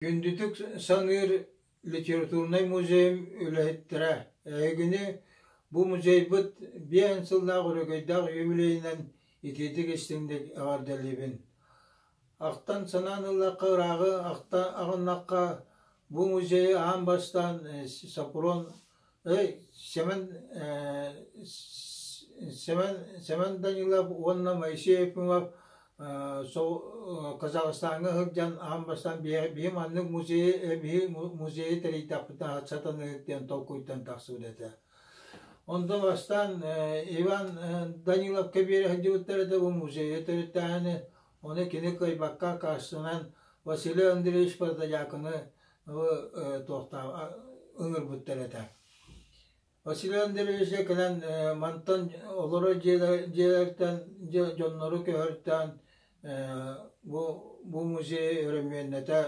Күндүтүк саныыр литературнай музейым үлэһиттэрэ, эһигини бу музейбыт биэһин сыллаах өрөгөйдөөх юбилейынан итиитик истиҥник эҕэрдэлиибин. Ахтан-санаан ыллахха ырааҕы ахта аҕыннахха, бу музейы аан бастаан Сопрон Сэмэн Сэмэн Сэмэн Данилов уонна Моисей Ефимов Казахстаҥҥа сылдьан аан бастаан биһи маннык музейы биһи музейы тэрийдэхпитинэ сатаныыһык диэн толкуйтан тахсыбыт этэ. Онтон бастаан Иван Даниловка биэрэ сылдьыбыттар этэ бу музейы төрүттээһини. Ону кини кыайбакка аккаастанан Василий Андреевич Протодьяконы туохтаах ыҥырбыттар этэ. Василий Андреевич кэлэн мантан олорор дьиэлэртэн дьоннору көһөртөөн бу бу музейы өрөмүөннэтэ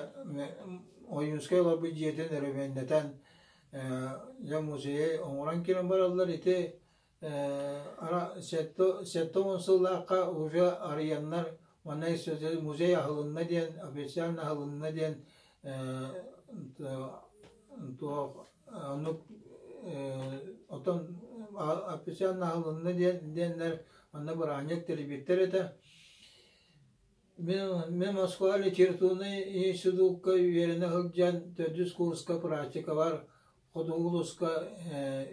Ойуунскай олорбут дьиэтин өрөмүөннэтэн дьэ музейы оҥорон киирэн бараллар. Ити 70 сыллаахха уже арыйаннар манна музей аһылынна диэн официально аһылынна диэн туох оннук отон официально аһылынна диэн диэннэр манна бырааһынньык тэрийбиттэр этэ. Мин Москва литературнай институкка үөрэнэ сылдьан төрдүс курска практикабар Хотугу улууска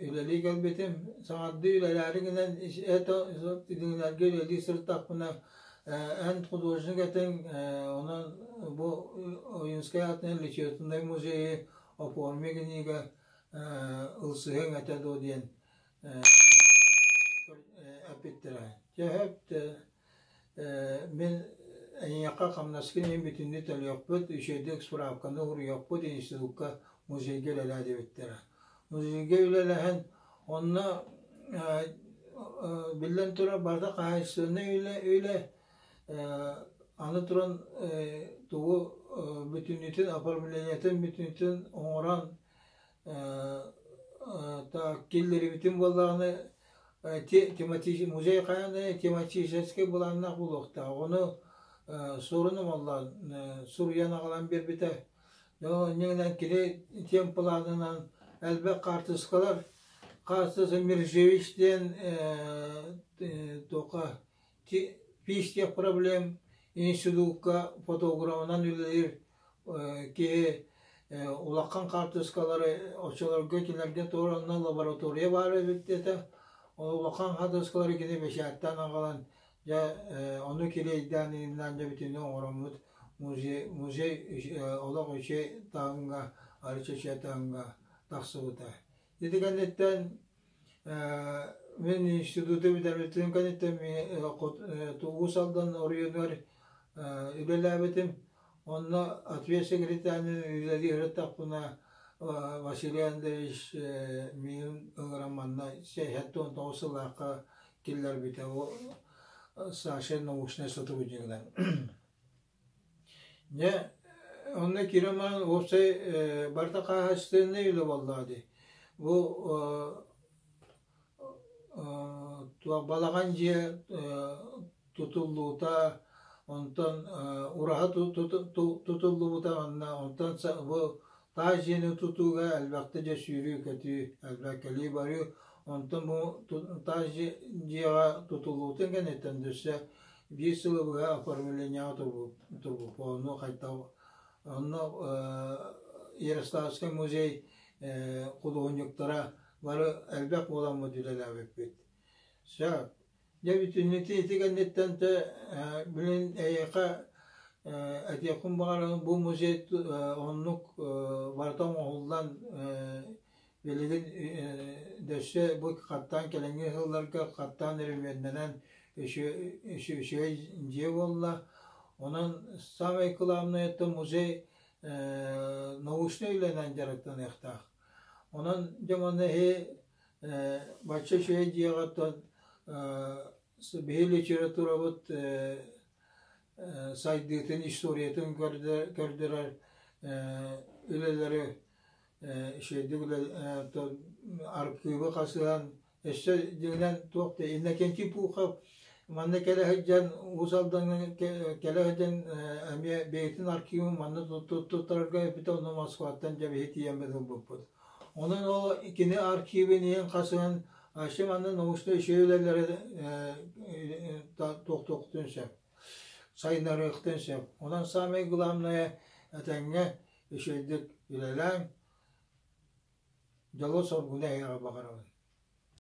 үлэлии кэлбитим. Саҥардыы үлэлээри гынан это үлэлии сырыттахпына эн художник этиҥ, онон бу Ойуунскай аатынан литературнай музейы оформи гыныыга ылсыһыаҥ этэ дуо диэн эппиттэрэ. Дьэ Мин эйиэхэ хамнаскын иһин бүтүннүү төлүөхпүт, үчүгэйдик справканы уруйуохпут, институкка, музейга үлэлээ диэбиттэрэ. Музейга үлэлэһэн, онно биллэн турар, барыта хаһаайыстыбаннай үлэ, үлэ аны туран тугу бүтүннүүтүн, оформлениетын бүтүннүүтүн оҥорон киллэрибитим буоллаҕына музей хайаан тематическай былааннаах буолуохтаах. Ону суорун омоллоон суруйан аҕалан биэрбитэ. Инньэ кини тем планынан элбэх хаартыскалар хаартыска Миржевич диэн туохха пиштех проблем институкка фотографынан үлэлиир киһи улахан хаартыскалары оччолорго кинилэргэ туоранна лаборатория баар эбит этэ. Ол улахан хаартыскалары кини бэчээттээн аҕалан дьэ ону килиэйдээн иҥнээн дьэ бүтүннүү оҥороммут музей музей олох үчүгэй таһымҥа арыый үчүгэй таһымҥа тахсыбыта. Ити кэнниттэн мин институту бүтэрбитим кэнниттэн Уус Алдан оройуонугар үлэлээбитим. Онно ответ секретарынан үлэлии сырыттахпына Василий Андреевич миигин ыҥыран манна 79 сыллаахха киллэрбитэ. Ол старшай научнай сотруднигынан. Дьэ, онно киирэн баран уопсай барыта хаһаайыстыбаннай үлэ буоллаҕа дии. Бу туох балаҕан дьиэ тутуллуута, онтон ураһа тутуллубута уонна онтон бу таас дьиэни тутууга элбэхтэ дьэ сүүрүү-көтүү, элбэх кэлии-барыы. Онтон бу таас дьиэҕэ тутуллубутун кэнниттэн өссө Биир сылы быһа оформлениеҕа турбуппут. Онно хайдах онно Ярославскай музей худуоһунньуктара бары элбэх буоламмыт үлэлээбиппит. Сөп. Дьэ бүтүннүүтүн ити кэнниттэн те билин эйиэхэ этиэхпин баҕарабын бу музей оннук барыта оҥоһуллан Билигин өссө бу хаттаан кэлиҥҥи сылларга хаттаан өрөмүөннэнэн үчүгэй дьиэ буолла. Онон саамай кылаабынайыттан музей научнай үлэнэн дьарыктаныахтаах. Онон дьэ манна эһи бачча үчүгэй дьиэҕэ оттон биһи литературабыт сайдыытын, историятын көрдөрөр үлэлэри үчүгэйдик архыыбы хасыһан өссө дьиҥинэн туох да Иннокентий Пухов Манна кэлэ сылдьан Уус Алдаҥҥа кэлэ сылдьан эмиэ бэйэтин архивын манна туттарарга эппитэ, онно Москваттан дьэ биһи тиийэммит ылбыппыт. Онон ол кини архивын иһин хасыһан вообще манна научнай үчүгэй үлэлэри туохтуохтун сөп, сайыннарыахтын сөп. Онон самое главное этэҥҥэ үчүгэйдик үлэлээҥ, дьолу-соргуну эһиэхэ баҕарабын.